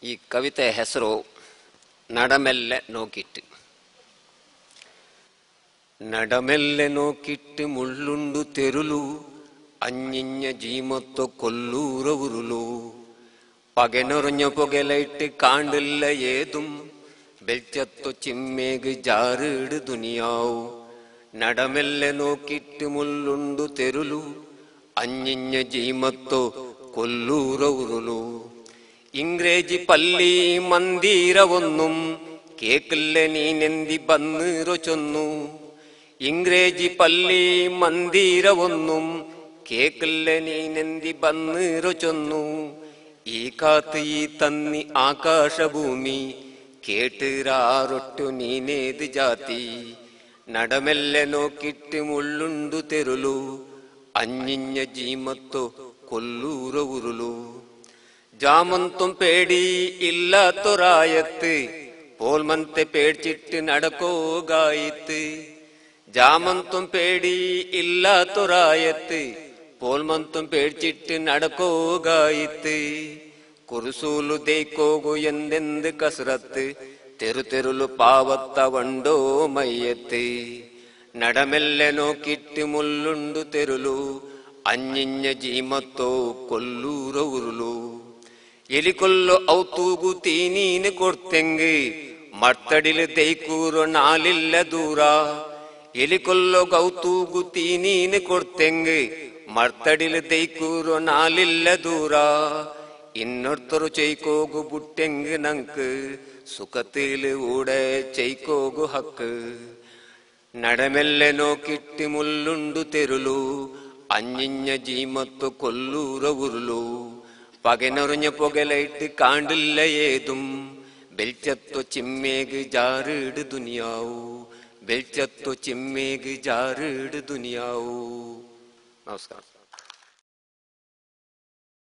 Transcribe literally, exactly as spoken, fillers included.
ಈ ಕವಿತೆ ಹೆಸರು ನಡಮೆಲ್ಲೆ ನೋಕಿಟ್ಟು. ನಡಮೆಲ್ಲೆ ನೋಕಿಟ್ಟು ಮುಳ್ಳುಂಡು ತೆರುಲು, ಅಂಜಿಂಜ ಜೀಮತ್ತೊ ಕೊಲ್ಲೂರ ಉರುಲು. ಪಗೆನೊರೊಂಜ ಪೊಗೆಲೈಟ್ಟು ಕಾಂಡಿಲ್ಲ ಏದುಂ, ಬೆಲ್ಚತ್ತೊ ಚಿಮ್ಮೇಗ್ ಜಾರುಡು ದುನಿಯಾವು. ನಡಮೆಲ್ಲೆ ನೋಕಿಟ್ಟು ಮುಳ್ಳುಂಡು ತೆರುಲು, ಅಂಜಿಂಜ ಜೀಮತ್ತೊ ಕೊಲ್ಲೂರ ಉರುಲು. ಇಂಗ್ರೇಜಿ ಪಲ್ಲಿ ಮಂದಿರವೊನ್ನುಂ ಕೇಕಲ್ಲೆ ನೀನೆಂದಿ ಬನ್ನಿರೊ ಚೊನ್ನು. ಇಂಗ್ರೇಜಿ ಪಲ್ಲಿ ಮಂದಿರವೊನ್ನುಂ ಕೇಕಲ್ಲೆ ನೀನೆಂದಿ ಬನ್ನಿರೊ ಚೊನ್ನು. ಈ ಕಾತು ಈ ತನ್ನಿ ಆಕಾಶ ಭೂಮಿ ಕೇಟಿರಾರೊಟ್ಟು ನೀನೇದು ಜಾತಿ. ನಡಮೆಲ್ಲೆ ನೋಕಿಟ್ಟು ಮುಳ್ಳುಂಡು ತೆರುಲು, ಅಂಜಿಂಜ ಜೀಮತ್ತೊ ಕೊಲ್ಲೂರ ಉರುಲು. ಜಾಮಂತುಂ ಪೇಡಿ ಇಲ್ಲಾತೊರಾಯತ್ತು, ಪೋಲ್ಮಂತೆ ಪೇಡ್ಚಿಟ್ಟು ನಡಕೋಗಾಯಿತ್ತು. ಜಾಮಂತುಂ ಪೇಡಿ ಇಲ್ಲಾತೊರಾಯತ್ತು, ಪೋಲ್ಮಂತುಂ ಪೇಡ್ಚಿಟ್ಟು ನಡಕೋಗಾಯಿತ್ತು. ಕುರುಸೂಲು ದೈಕೋಗು ಎಂದೆಂದು ಕಸರತ್ತು, ತೆರು ತೆರುಲು ಪಾವತ್ತ ವಂಡೋ ಮೈಯತ್ತು. ನಡಮೆಲ್ಲೆ ನೋಕಿಟ್ಟು ಮುಳ್ಳುಂಡು ತೆರುಲು, ಅಂಜಿಂಜ ಜೀಮತ್ತೊ ಕೊಲ್ಲೂರ ಉರುಲು. ಎಲಿಕೊಲ್ಲೊ ಔತೂಗು ತೀನೀನು ಕೊಡ್ತೆಂಗ್, ಮರ್ತಡಿಲು ದೈಕೂರೊ ನಾಲಿಲ್ಲ ದೂರ. ಎಲಿಕೊಲ್ಲೊ ಗೌತೂಗು ತೀನೀನು ಕೊಡ್ತೆಂಗ್, ಮರ್ತಡಿಲು ದೈಕೂರೊ ನಾಲಿಲ್ಲ ದೂರ. ಇನ್ನೊರ್ತರು ಚೈಕೋಗು ಬುಟ್ಟೆಂಗ್ ನಂಕ್, ಸುಖತಿಲು ಊಡೆ ಚೈಕೋಗು ಹಕ್ಕು. ನಡಮೆಲ್ಲೆ ನೋಕಿಟ್ಟು ಮುಳ್ಳುಂಡು ತೆರುಲು, ಅಂಜಿಂಜ ಜೀಮತ್ತೊ ಕೊಲ್ಲೂರ ಉರುಲು. ಪಗೆನೊರೊಂಜ ಪೊಗೆಲೈಟ್ಟು ಕಾಂಡಿಲ್ಲ ಏದುಂ, ಬೆಲ್ಚತ್ತೊ ಚಿಮ್ಮೇಗ್ ಜಾರುಡು ದುನಿಯಾವು, ಬೆಲ್ಚತ್ತೊ ಚಿಮ್ಮೇಗ್ ಜಾರುಡು ದುನಿಯಾವು. ನಮಸ್ಕಾರ.